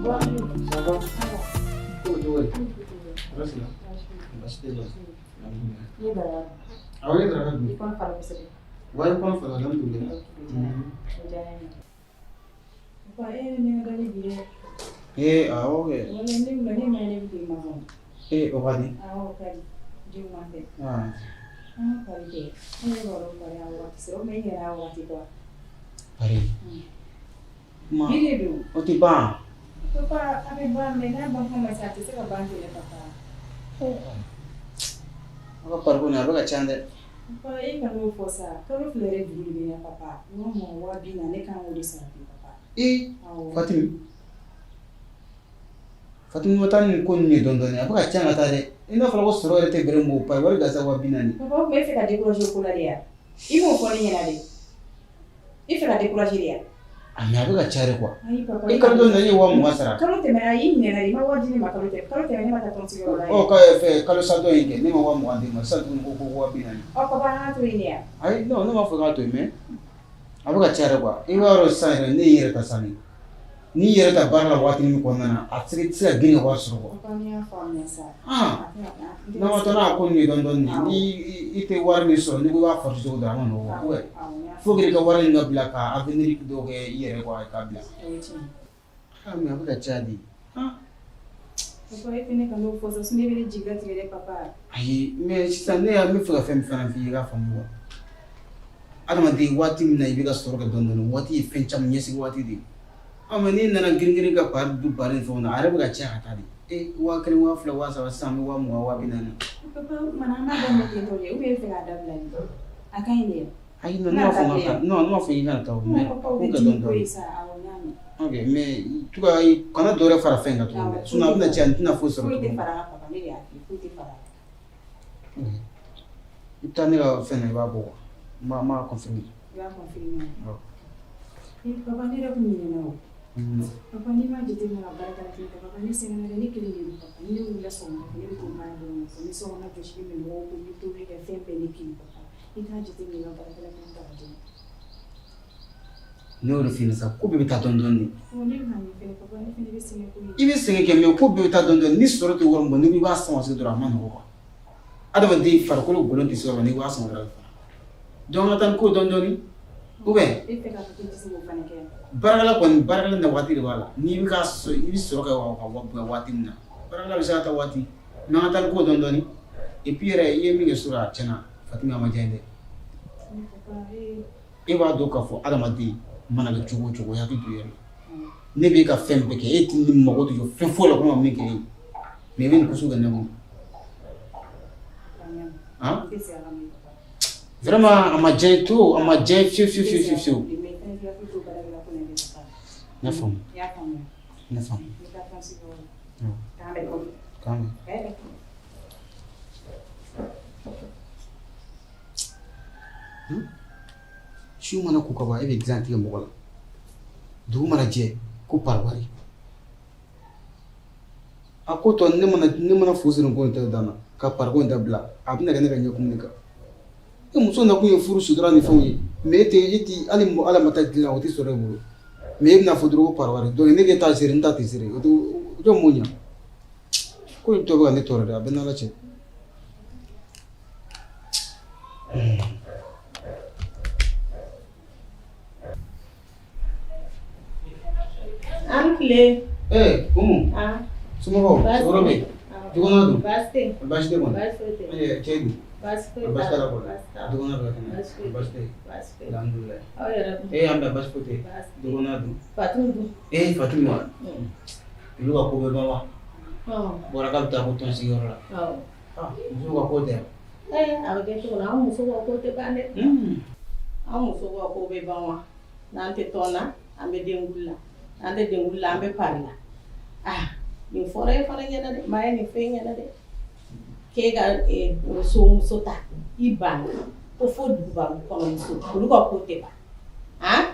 Papa, bonjour. Ça va? Ko cogo di? Tɔɔrɔ si la? Baasi tɛ yen. I ye daraka Awɔ, ne daraka dun. I kɔnɔ fara kosɛbɛ. Wa i kɔnɔ fara, alhamdulilayi. O diyara n ye. Papa, e yɛrɛ ne ka dali bi dɛ. Ee, awɔ kɛ. Wala ne wula ne ma ye ne bɛ k'i makɔnɔ. Ee, o ka di. Awɔ, o ka di. Denw b'an fɛ. Ah. An ka pari kɛ. An yɛrɛ b'a dɔn pari a waati sera. O tuma e yɛrɛ y'a waati quoi. Pari. Kuma. Bi de don. O tɛ ban. Papa, a bɛ ban mais n'a ban kuma ma se a tɛ se ka ban ten dɛ papa. Aw ka pari ko nin a bɛ ka ca dɛ. Papa, e kan'o fɔ sa. Kalo 2 yɛrɛ juru de bɛ n na papa. Wa 20 20,000 ne kan k'o de sara bi papa. Ee, Awɔ. Fatimi. Fatimi ma taa ni ko ninnu ye dɔɔnin dɔɔnin a bɛ ka ca ka taa dɛ. I n'a fɔra ko sɔrɔ yɛrɛ tɛ bɛrɛ mɔgɔ pari wari gansan 40,000. Papa, o tuma e fɛ ka décourager o ko la de ya? I m'o fɔ ne ɲɛna dɛ. I fɛ ka décourager de ya? Ah mais a bɛ ka ca de quoi. Ayi papa. E kalo dɔ in na e ye 20,000 sara. Kalo tɛmɛna i minɛna i ma wari di ne ma kalo tɛmɛ. Kalo tɛmɛ ne ma taa tɔnsigiyɔrɔ la. Ɔ ka fɛ kalo sa dɔ in kɛ ne ma 20,000 d'i ma sisan tuguni ko ko 40,000. Ɔ papa an k'a to yen de ya? Ayi non ne m'a fɔ k'a to yen mais a bɛ ka ca de quoi. I b'a dɔn sisan yɛrɛ ne y'i yɛrɛ ta sisan de. N'i yɛrɛ ta baara la waati min kɔnɔna na a tɛ se ka girin ka wari sɔrɔ quoi. Papa ne y'a faamuya sa. Ah. N'an ma taa n'a ko ninnu ye dɔɔnin dɔɔnin ni i tɛ wari min sɔrɔ n'i ko i b'a forcer cogo dɔ la a ma nɔgɔn quoi. Faut que i ka wari in ka bila ka avenir dɔ kɛ i yɛrɛ quoi k'a bila. O ye tiɲɛ ye. Ah mais a bɛ ka ca de. Ah. Papa e fɛnɛ kan'o fɔ sa sinon e bɛ ne jigilatigɛ dɛ papa. Ayi mais sisan ne y'a n bɛ fɛ ka fɛn min fana f'i ye i k'a faamu quoi. Adamaden waati min na i bɛ ka sɔrɔ kɛ dɔɔnin dɔɔnin waati ye fɛn caman ɲɛsigi waati de ye. Ah mais n'i nana girin girin ka pari du pari ni fɛnw na a yɛrɛ bɛ ka caya ka taa de. E 1000 2000 3000 sisan an bɛ 20,000 20,000. Papa o tuma na an b'a daminɛ ten tɔ de ou bien e bɛ fɛ k'a dabila de? A ka ɲi de. Ayi non ne m'a fɔ n ka non ne m'a fɔ i kana taa o mais Papa o ko bɛ kɛ dimi dɔɔnin ko ye dɔɔnin. sa awɔ n y'a mɛn. Ok mais en tout cas kana dɔ wɛrɛ fara fɛn in kan tuguni dɛ sinon a bɛna caya n tɛna foyi sɔrɔ Foyi tɛ tuguni. fara a kan papa ne de y'a f'i ye foyi tɛ fara a kan. I bɛ taa ne ka fɛn na i b'a bɔ quoi. N b'a confirmer. I b'a confirmer. Awɔ. Ee papa ne yɛrɛ kun ɲinɛna o. Papa n'i m'a jateminɛ ka baarakɛla kelen ta papa ne sɛgɛnna dɛ ne kelen de don papa ni ne wulila sɔgɔmada fɛ ne bɛ to baara dɔrɔn de fɛ n bɛ sokɔnɔ jɔsi n bɛ minɛnw ko n bɛ tobili kɛ fɛn bɛɛ ne kelen papa i k'a jateminɛ i ka baarakɛla kelen ta ka di ne ma. Ne y'o de f'i ɲɛna sa ko bɛɛ bɛ taa dɔɔnin dɔɔnin de. Ɔ ne bɛ ka min fɛnɛ papa ne fɛnɛ bɛ sɛgɛn koyi. I bɛ sɛgɛn kɛ mais ko bɛɛ bɛ taa dɔɔnin dɔɔnin ni sɔrɔ tɛ wari min bɔ n'i ko i b'a sama se dɔrɔn a ma nɔgɔ quoi. Adamaden farikolo golo tɛ se yɔrɔ n'i ko i b'a sama dɔrɔn a bɛ fara. Donc an ka taa ni ko ye dɔɔnin dɔɔnin ou bien E fɛ k'a fɔ k'i tɛ se k'o fana kɛ. Baarakɛla kɔni baarakɛla na waati de b'a la n'i bɛ ka i bɛ sɔrɔ kɛ ka bonya waati min na baarakɛla bɛ se ka taa waati mais an ka taa ni ko ye dɔɔnin dɔɔnin et puis yɛrɛ i ye min kɛ sura a tiɲɛna Fatimi a ma diya n ye dɛ. E b'a dɔn k'a fɔ adamaden mana kɛ cogo o cogo i hakili to i yɛrɛ la. Ne b'e ka fɛn bɛɛ kɛ e tɛ ni mago tɛ jɔ fɛn foyi la ko ma min kɛ e ye mais i bɛ nin ko sugu kɛ ne kun. Han? Vraiment a ma diya n ye trop a ma diya n ye fiyewu fiyewu fiyewu fiyewu. Ne faamu. Ne faamu. K'an bɛn. Su mana ko ka ban e bɛ dilan tigɛ mɔgɔ la dugu mana jɛ ko pari wari a ko tɔ ne mana fu siri ko in tɛ dan na ka pari ko in dabila a bɛna kɛ ne ka ɲɛkumu de kan e muso nakun ye furu sutura ni fɛnw ye mais e tɛ e tɛ hali mɔgɔ ala ma taa dilan o tɛ sɔrɔ e bolo mais e bɛna fɔ dɔrɔn ko pari wari donc ne de ta siri n ta tɛ siri o tɛ o tɛ mun ɲɛ ko in tɔ bɛ ka ne tɔɔrɔ dɛ a bɛ n'ala cɛ. An tile. Ee Umu. Somɔgɔw tɔɔrɔ bɛ yen? Dukɔnɔ dun? Baasi tɛ yen. Baasi tɛ kɔni? Baasi foyi tɛ yen. Ee cɛ dun? Baasi foyi t'a la. Baasi t'a la kɔni? Baasi t'a la. Dukɔnɔ dun? Baasi foyi tɛ yen. Baasi tɛ yen. Baasi foyi tɛ yen. Alhamdulilayi. Aw yɛrɛ dun? Ee an bɛ baasi foyi tɛ yen. Baasi tɛ yen. Dukɔnɔ dun? Fatimu dun? Ee Fatimu wa? Olu ka ko bɛ ban wa? Bɔra k'a bɛ taa ko tɔnsigiyɔrɔ la. Awɔ. Musow ka ko tɛ. Ee a bɛ kɛ cogo min na, an musow ka ko tɛ ban dɛ. An musow ka ko bɛ ban wa? N'an tɛ tɔn na, an bɛ denkuli la. An tɛ denkuli la, an bɛ pari la. Ah, nin fɔra e fana ɲɛna dɛ, maa ye nin fɛn ɲɛna dɛ. K'e ka somuso ta, i banna ko fo duguba kɔnɔ muso, olu ka ko tɛ ban. Han?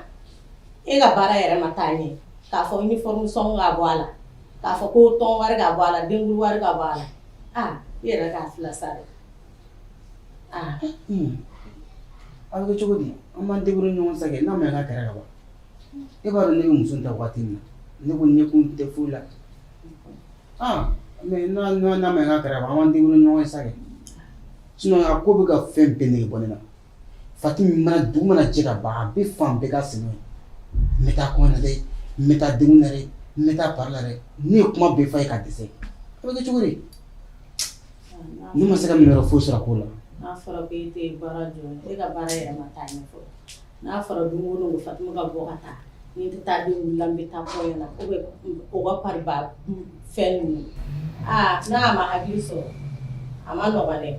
E ka baara yɛrɛ ma taa ɲɛ. K'a fɔ uniforme sɔngɔ ka bɔ a la, k'a fɔ ko tɔn wari ka bɔ a la, denkuli wari ka bɔ a la. Ah, i yɛrɛ k'a fila sa dɛ. Ah. A bɛ kɛ cogo di? An b'an débrouiller ɲɔgɔn sa kɛ, n'a ma ɲɛ k'a kɛra ka ban. E b'a dɔn ne bɛ muso in ta waati min na, ne ko ɲɛkun tɛ foyi la. Ah, mais n'a n'a ma ɲɛ k'a kɛra ka ban, an b'an débrouiller ɲɔgɔn ye sa kɛ. Sinon a ko bɛ ka fɛn bɛɛ nege bɔ ne na. Fatimi mana dugu mana jɛ ka ban, a bɛ fan bɛɛ k'a sen ye. N bɛ taa kɔɲɔ na dɛ, n bɛ taa denkundi na dɛ, n bɛ taa pari la dɛ. Ne ye kuma bɛɛ f'a ye ka dɛsɛ. A bɛ kɛ cogo di? Ne ma se ka numéro foyi sɔrɔ a ko la. N'a fɔra ko e tɛ baara jɔ, e ka baara yɛrɛ ma taa ɲɛ fɔlɔ. N'a fɔra don o don ko Fatuma ka bɔ ka taa, ni n tɛ taa denkundi la, n bɛ taa kɔɲɔ na ou bien o ka pariba fɛn ninnu. Aa n'a ma hakili sɔrɔ, a ma nɔgɔn dɛ.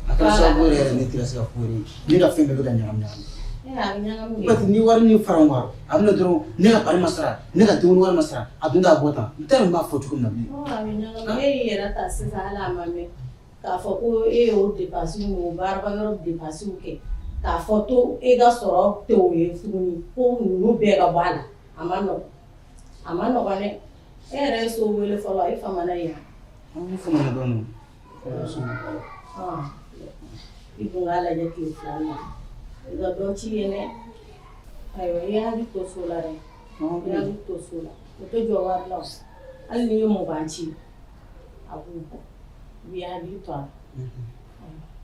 A kɛra sababu yɛrɛ ne tɛ se ka foyi ye. Ne ka fɛn bɛɛ bɛ ka ɲagami ɲagami. A bɛ ɲagami. Parce que ni wari min fara ɲɔgɔn kan, a bɛ na dɔrɔn ne ka pari ma sara, ne ka denkundi wari ma sara, a dun t'a bɔ tan. N t'a dɔn n b'a fɔ cogo min na bilen. A bɛ ɲagami. E y'i yɛrɛ ta sisan hali a ma mɛn. K'a fɔ ko e y'o dépense o baarakɛyɔrɔ dépense kɛ, k'a fɔ to e ka sɔrɔ tɛ o ye tuguni ko ninnu bɛɛ ka bɔ a la, a ma nɔgɔn. A ma nɔgɔn dɛ. E yɛrɛ ye so wele fɔlɔ, e famana yen. N famana dɔɔnin. I dun k'a lajɛ tile fila in na. I ka dɔ ci yen dɛ. Ayiwa, i hakili to so la dɛ. I hakili to so la. O tɛ jɔ wari la o. Hali n'i ye 20 ci, a b'u bɔ. I b'i hakili to a la.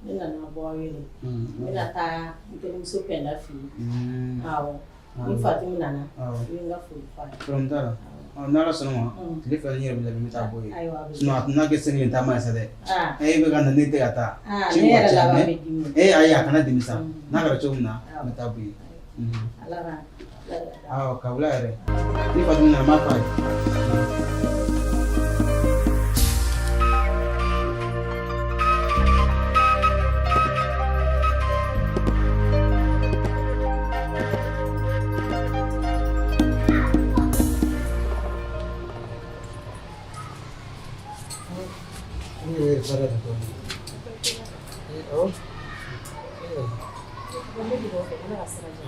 Ne nana bɔ aw ye de. N bɛna taa n terimuso Pɛnda fɛ yen. Awɔ. Ni Fatimu nana, i bɛ n ka foli f'a ye. Problème t'a la. N'Ala sɔnna ma, tile fila ni yɛrɛ bɛ labɛn, n bɛ taa bɔ yen. Sinon a tun n'a kɛ seli ye taama ye sa dɛ. E bɛ ka na, ne tɛ ka taa. Ne yɛrɛ laban bɛ dimi. E ayi, a kana dimi sa. N'a kɛra cogo min na, n bɛ taa bɔ yen. Ala ka. Awɔ, ka wula yɛrɛ. Ni Fatimu nana, n b'a f'a ye.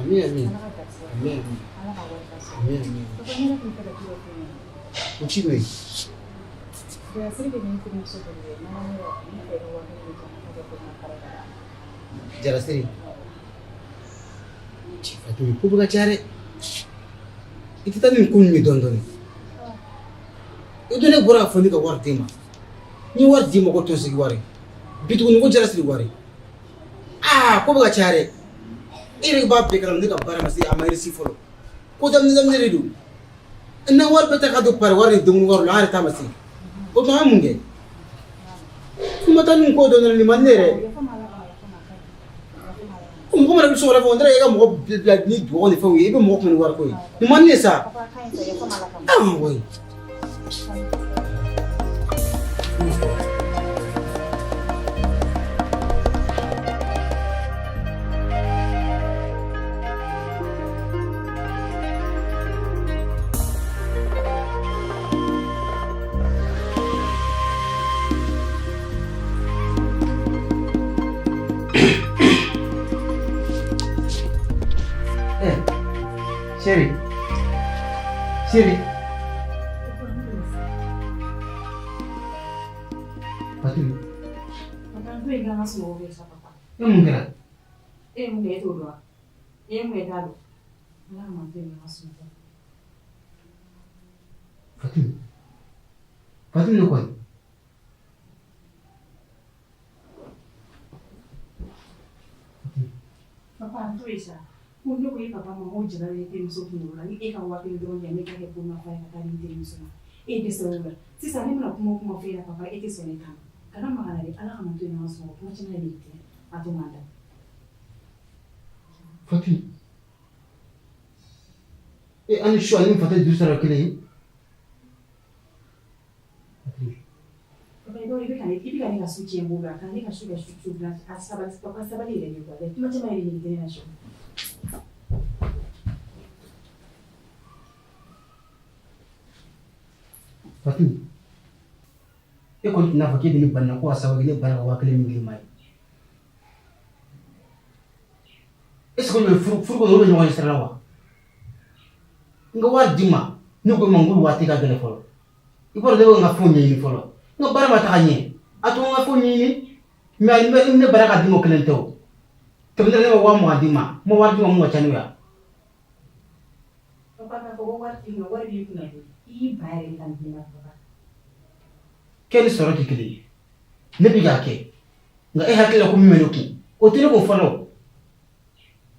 Amin amin. Amin amin. Amin amin. O ci bɛ yen. Jarasiri. Cɛ Fatimi, ko bɛ ka ca dɛ. I tɛ taa ni ko ninnu ye dɔɔnin dɔɔnin. I don ne bɔra k'a fɔ ne ka wari d'e ma. N ye wari d'i ma ko tɔnsigi wari. Bi tuguni ko jarasiri wari. Aa, ko bɛ ka ca dɛ. E yɛrɛ b'a bɛɛ kalama, ne ka baara ma se, a ma réussi fɔlɔ. Ko daminɛ daminɛ de don. N wari bɛɛ ta ka don pari wari ni denkundi wari la, an yɛrɛ ta ma se. O tuma an mun kɛ? Kuma taa ni ko dɔ nana nin man ne yɛrɛ. Mɔgɔ mana bɛ so kɔnɔ fɔ, n taara e ka mɔgɔ bila ni dugawu ni fɛnw ye, i bɛ mɔgɔ kun ni wari ko ye. Nin man ne sa. Ah oui. Chérie. Chérie. Fatimi. Papa, n to yen k'an ka sunɔgɔ kɛ sa papa. E mun kɛra? E ye mun kɛ e t'o dɔn wa? E ye mun kɛ e t'a dɔn? Ala kama n to yen k'an ka sunɔgɔ. Fatimi. Fatimi ne kɔni. Papa, n to yen sa. Ko ne ko e papa ma ko jara bɛ terimuso kunkolo la ni e ka 1000 dɔrɔn di yan ne ka kɛ bolimafɛn ye ka taa di n terimuso ma. E dɛsɛra o la. Sisan ne mana kuma o kuma fɔ e ɲɛna papa e tɛ sɔn ne ta ma. Kana maga n na dɛ, Ala kama n to yen n ka sunɔgɔ kuma caman de bɛ tigɛ a to man da. Fatimi. E ani su ani fa tɛ juru sara kelen ye. Papa i b'a dɔn i bɛ ka ne ka so tiɲɛ n bolo a ka ne ka so kɛ su dilan a sabali papa sabali yɛrɛ de quoi kuma caman yɛrɛ de tɛ ne na so. Fatou, e kɔni tɛna fɔ k'e bɛ ne banna ko a sababu ne banna ka 1000 min d'i ma ye. Est ce que olu bɛ furu furu kɔnɔ, olu bɛ ɲɔgɔn ɲɛ sira la wa? N ka wari d'i ma, ne ko i ma n ko waati ka gɛlɛn fɔlɔ. I b'a dɔn ne bɛ n ka fɛnw ɲɛɲini fɔlɔ. N ka baara ma taga ɲɛ. A to n ka fɛnw ɲɛɲini. Mais ne banna ka d'i ma, o kelen tɛ o. Tɛmɛnen ne ma 20.000 d'i ma. N ma wari d'i ma mun ka ca n'o ye wa? Papa, k'a fɔ ko wari t'i kunna, wari b'i kunna koyi. I y'i ban yɛrɛ de ka nin di ne ma papa. Kɛ ni sɔrɔ tɛ kelen ye. Ne bɛ k'a kɛ. Nka e hakili la ko min bɛ ne kun, o tɛ ne kun fɔlɔ.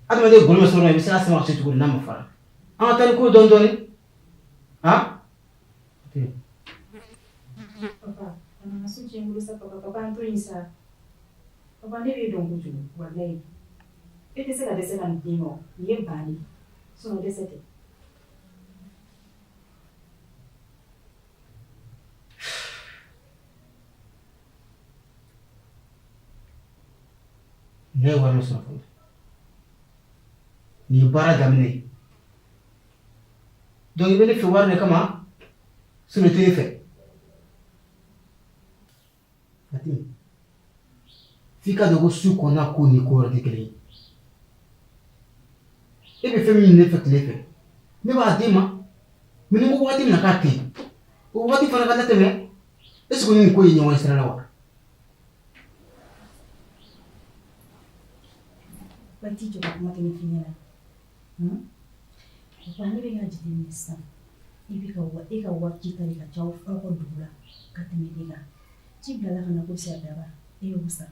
Adamaden golo bɛ sɔrɔ, i bɛ se ka sama ka se cogo di n'a ma fara? An ka taa ni ko ye dɔɔni dɔɔni. Han? Papa, a nana so tiɲɛ n bolo sa papa, papa n to yen sa. Papa, ne b'e dɔn kojugu walayi. E tɛ se ka dɛsɛ ka nin di ne ma o. Nin ye ban de ye. Sinon dɛsɛ tɛ. Ne ye wari min sɔrɔ fɔlɔ, nin ye baara daminɛ ye. Donc i bɛ ne fɛ wari de kama, sinon i tɛ ne fɛ. Fatim, f'i ka dɔn ko su kɔnɔna ko ni ko wɛrɛ tɛ kelen ye. E bɛ fɛn min ɲini ne fɛ tile fɛ, ne b'a d'i ma. Mais ni n ko waati min na k'a tɛ yen, o waati fana ka latɛmɛ. Est ce que ni nin ko ye ɲɔgɔn ye sira la wa? Papa, i t'i jɔ ka kuma kelen f'i ɲɛna. Papa, ne bɛ ka jateminɛ sisan. I bɛ ka e ka wari ci ta de ka ca aw ka dugu la ka tɛmɛ ne kan. Ci bilala ka na ko siyadaba, e y'o san.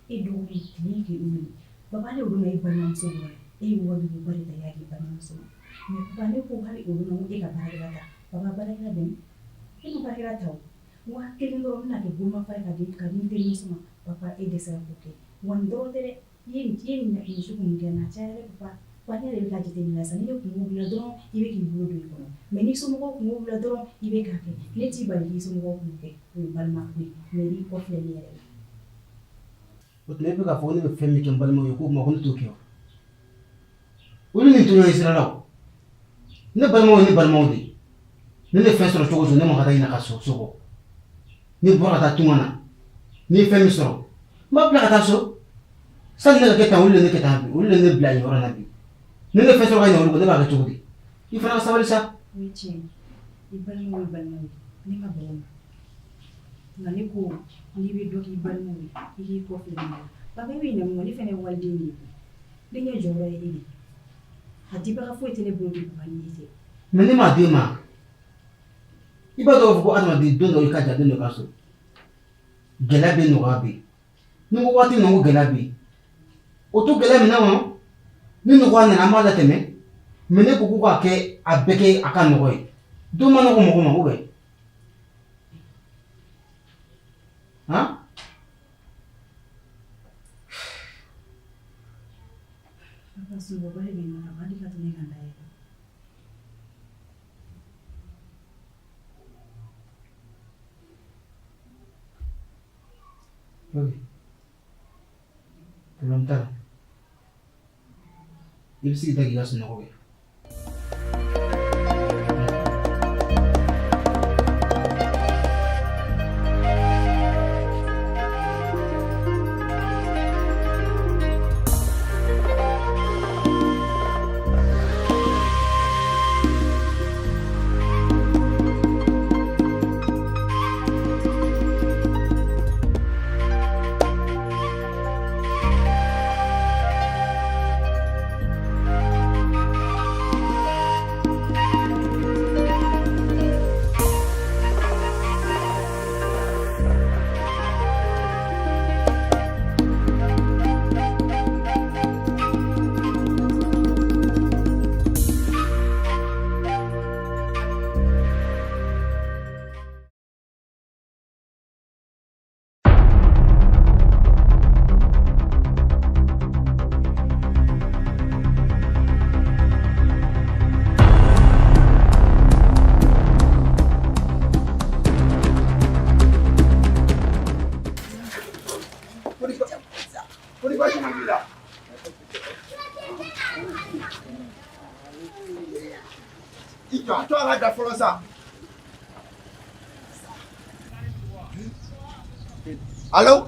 E dɔgɔnin tile k'i wele. Papa, hali olu ma e balimamuso dɔ ye. E ye wari ba de ta i y'a di balimamuso ma. Mais papa, ne ko hali olu ma ko e ka baarakɛla ta. Papa, baarakɛla bɛ min? E ma baarakɛla ta o. 1000 dɔrɔn bɛna kɛ bolomafara ka di n terimuso ma. Papa, e dɛsɛra k'o kɛ. Wa nin dɔrɔn tɛ dɛ. I ye nin sugu min kɛ n na, a cayara dɛ papa. Wa ne yɛrɛ bɛ ka jateminɛ sisan, ni ne kungo b'i la dɔrɔn, i bɛ k'i bolo don i kɔnɔ. Mais n'i somɔgɔw kungo b'i la dɔrɔn, i bɛ k'a kɛ. Ne t'i bali k'i somɔgɔw kungo kɛ, o ye balima ko ye. Mais i b'i kɔ filɛ ne yɛrɛ la. O tuma e bɛ k'a fɔ ko ne bɛ fɛn min kɛ n balimaw ye, k'o tuma ko ne t'o kɛ wa? Olu ni tɛ ɲɔgɔn ye sira la o. Ne balimaw ye ne balimaw de ye. Ni ne fɛn sɔrɔ cogo o cogo, ne ma ka taa ɲinɛ ka so so kɔ. Ni bɔra ka taa tunga na, ni ye fɛn min sɔrɔ, n b'a bila ka taa so. Sani ne ka kɛ tan, olu de ne kɛ tan bi, olu de ne bila nin yɔrɔ in na bi. Ni ne fɛn sɔrɔ ka ɲɛ olu kɔ, ne b'a kɛ cogo di? I fana ka sabali sa. O ye tiɲɛ ye. I balimaw ye balimaw ye. Ne ma ban o ma. Nka ne ko n'i bɛ dɔ k'i balimaw ye, i k'i kɔ filɛ ne la. Papa, e bɛ ɲinɛ mun kɔ, ne fana ye waliden de ye. Ne ɲɛ jɔyɔrɔ ye e de ye. A dibaga foyi tɛ ne bolo bi papa ni e tɛ. Mais ne m'a d'e ma. I b'a dɔn k'a fɔ ko adamaden don dɔ i ka jan, don dɔ i ka surun. Gɛlɛya bɛ yen, nɔgɔya bɛ yen. Ni n ko waati min na ko gɛlɛya bɛ yen, o to gɛlɛya min na kɔnɔ, ni nɔgɔya nana an b'a latɛmɛ. Mais ne ko k'a kɛ a bɛɛ kɛ a ka nɔgɔ ye. Don ma nɔgɔ mɔgɔ ma ou bien? Han? Papa, sunɔgɔba de bɛ n na, hali ka to ne ka n da yɛrɛ. Ok. Problème t'a la. I bɛ se k'i da k'i ka sunɔgɔ kɛ. I jɔ, a to a ka da fɔlɔ sa. Allo?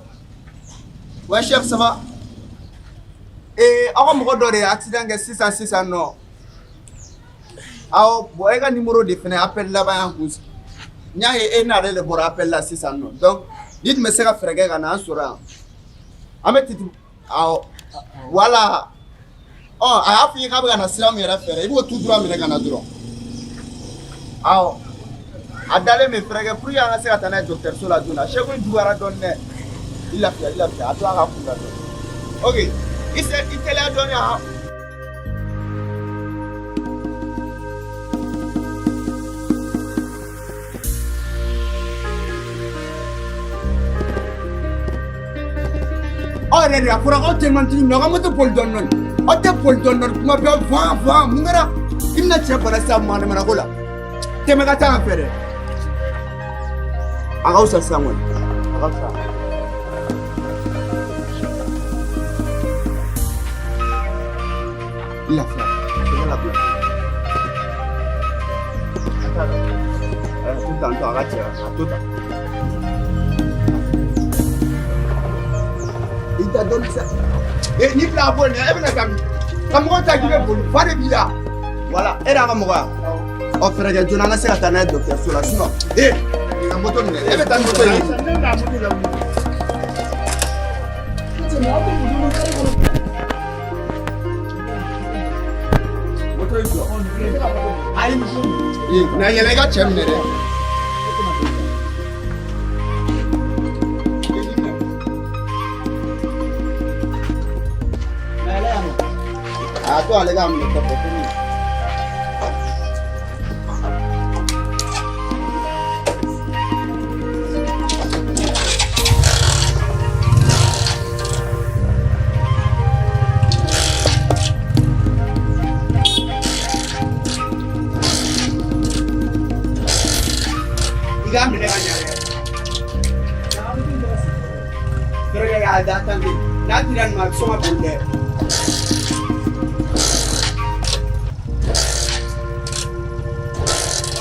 Ouais chef, ça va? Eh, aw ka mɔgɔ dɔ de ye accident kɛ sisan sisan nɔ. Awɔ, bon e ka numéro de fɛnɛ appel laban y'an kun. N y'a ye e n'ale de bɔra appel la sisan nɔ. Donc n'i tun bɛ se ka fɛɛrɛ kɛ ka na an sɔrɔ yan. An bɛ titi awɔ. Voilà. Ɔ a y'a f'i ye k'a bɛ ka na sira min yɛrɛ fɛ dɛ, i b'o tout droit minɛ ka na dɔrɔn. Awɔ. A dalen bɛ fɛɛrɛ kɛ pour que an ka se ka taa n'a ye dɔgɔtɔrɔso la joona. Seko in juguyara dɔɔni dɛ. I lafiya, i lafiya. A to a ka kun la dɔɔni. Ok. I se i teliya dɔɔni han. Aw yɛrɛ de a fɔra k'aw telimantigi ninnu aw ka moto boli dɔɔni dɔɔni. Aw tɛ boli dɔɔni dɔɔni kuma bɛɛ van van mun kɛra? I bɛna cɛ bana sisan manamana ko la. Tɛmɛ ka taa yan fɛ dɛ. A ka fisa sisan kɔni. A ka fisa. I lafiya. I ka lafiya. A to tan tɔ a ka cɛ a to tan. I da dɔɔni sa. Ee n'i bila a bɔ nin e bɛna taa min? Ka mɔgɔw ta k'i bɛ boli fa de b'i la. Voilà e yɛrɛ ka mɔgɔ ya. Ɔ fɛɛrɛ kɛ joona an ka se ka taa n'a ye dɔgɔtɔrɔso la sinon ee nin ka moto minɛ e bɛ taa ni moto ye. Moto in jɔ. Ayi ee na yɛlɛ i ka cɛ minɛ dɛ. A to ale k'a minɛ kɔfɛ komi. I k'a minɛ ka ɲɛ dɛ. Fɛrɛkɛ k'a da tan de. N'a dira nin ma a bɛ sɔn ka boli dɛ.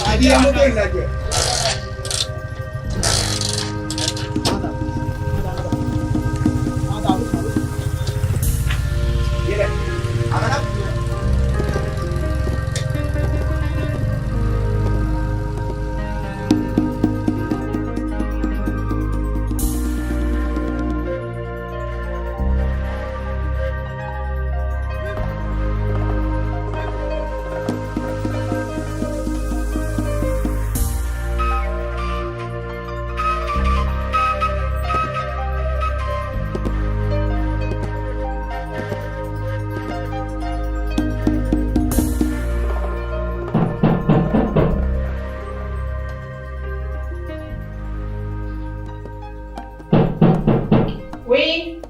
A b'i ka moto in lajɛ. Yɛlɛ. A kana bin. Oui.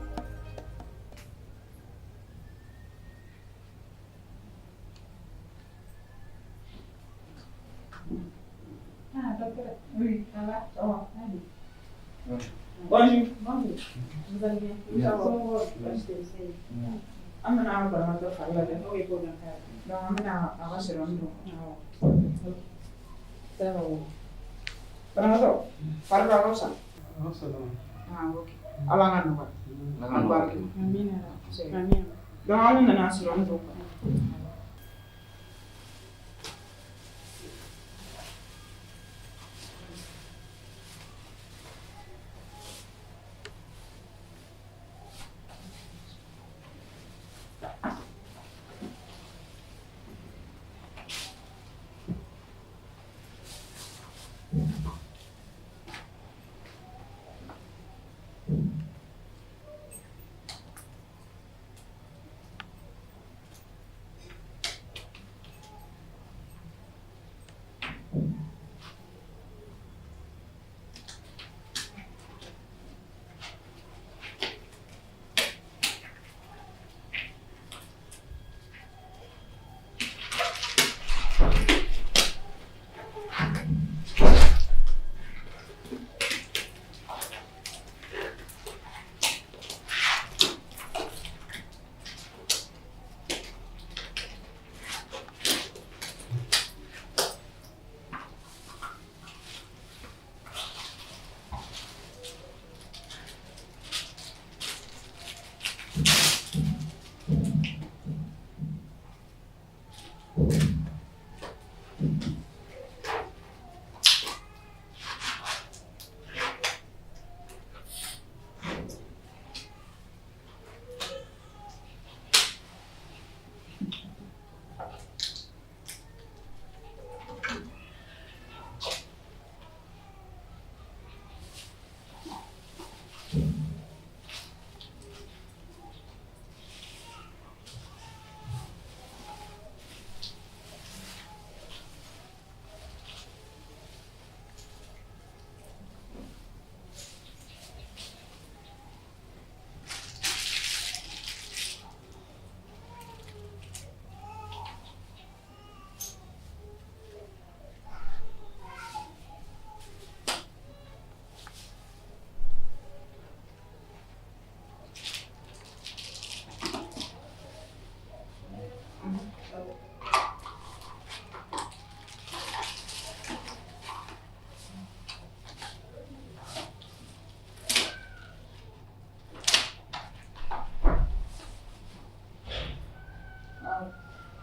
Ah, docteur. Oui, ça va? Ça va. Allez. Bonjour. Bonjour. Vous allez bien? Oui, ça va. An bɛna banabaatɔ fari lajɛ. Ok, problème t'a la. Donc an bɛna a ka sérum don. Awɔ. Ça va. Banabaatɔ fari dɔ a ka fisa. Ah, ok. Ala ka nɔgɔya. An barika. Amina. Amina. Donc an nana sérum don.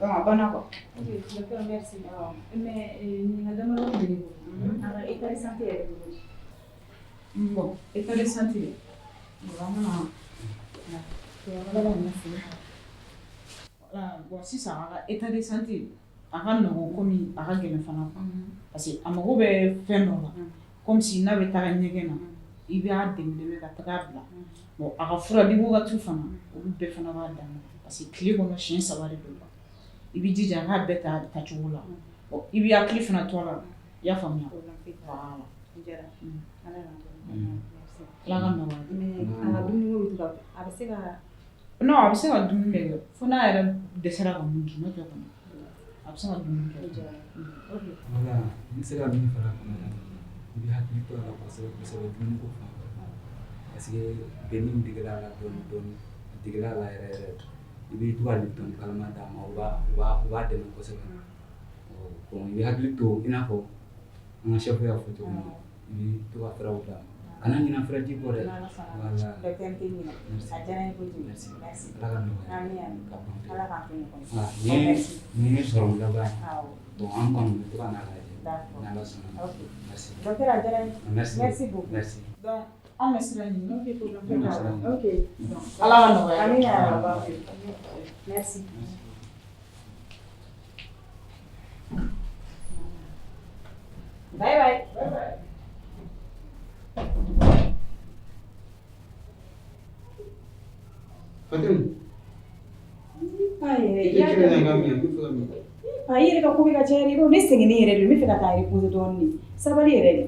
Donc a banna quoi. Ok, docteur, merci. Mais ɲininkali damadɔ tun bɛ ne bolo. A ka état de santé yɛrɛ bɛ cogo di? Bon, état de santé. Bon, an bɛna voilà, bon sisan a ka état de santé a ka nɔgɔn komi a ka gɛlɛn fana quoi. Parce que a mago bɛ fɛn dɔ la. Comme si n'a bɛ taga ɲɛgɛn na, i b'a dɛmɛ dɛmɛ ka taga bila. Bon, a ka fura di wagati fana, olu bɛɛ fana b'a dan ma. Parce que tile kɔnɔ siɲɛ 3 de don. I b'i jija a k'a bɛɛ ta tacogo la. Bon, i b'i hakili fana to a la. I y'a faamuya? Voilà. Ala ka nɔgɔya. Mais a ka dumuni ko bɛ to ka a bɛ se ka Non, a bɛ se ka dumuni bɛɛ kɛ. Fo n'a yɛrɛ dɛsɛra ka mun dun, n'o tɛ kɔni a bɛ se ka dumuni kɛ. Voilà, n bɛ se ka min fara a kan, i bɛ hakili to a la kosɛbɛ kosɛbɛ dumuni ko fan fɛ. Parce que bɛnni degela a la dɔɔni dɔɔni, a degela a la yɛrɛ yɛrɛ. I bɛ to ka Lipton kalama d'a ma, o b'a dɛmɛ kosɛbɛ. Bon, i bɛ hakili to i n'a fɔ an ka chef y'a fɔ cogo min na, i bɛ to ka furaw d'a ma. Kana ɲinɛ furaji kɔ dɛ. Voilà. Docteur n tɛ ɲinɛ. Merci. A diyara n ye kojugu. Merci. Merci. Ala ka nɔgɔya. Ami ami. Ka ban pewu. Ala k'an to ɲɔgɔn ye. Voilà, nin ye sɔrɔmu laban ye. Awɔ. Bon, an kɔni bɛ to ka n'a lajɛ. D'accord. N'Ala sɔnna. Ok. Merci. Docteur a diyara n ye. Merci. Merci beaucoup. Merci. Donc, anw bɛ sira ɲini. Ok, problème Anw bɛ sira ɲini. Ok. Ala ka nɔgɔya. Ami ya Rabbi. Merci. Bye bye. Bye bye. Fatim, Ba yɛrɛ, i tɛ kelen na i ka min, n bɛ fɛ ka min. Ba i yɛrɛ ka ko bɛ ka caya dɛ, i b'a dɔn ne sɛgɛnnen yɛrɛ de don, n bɛ fɛ ka taa reposer dɔɔnin de. Sabali yɛrɛ de.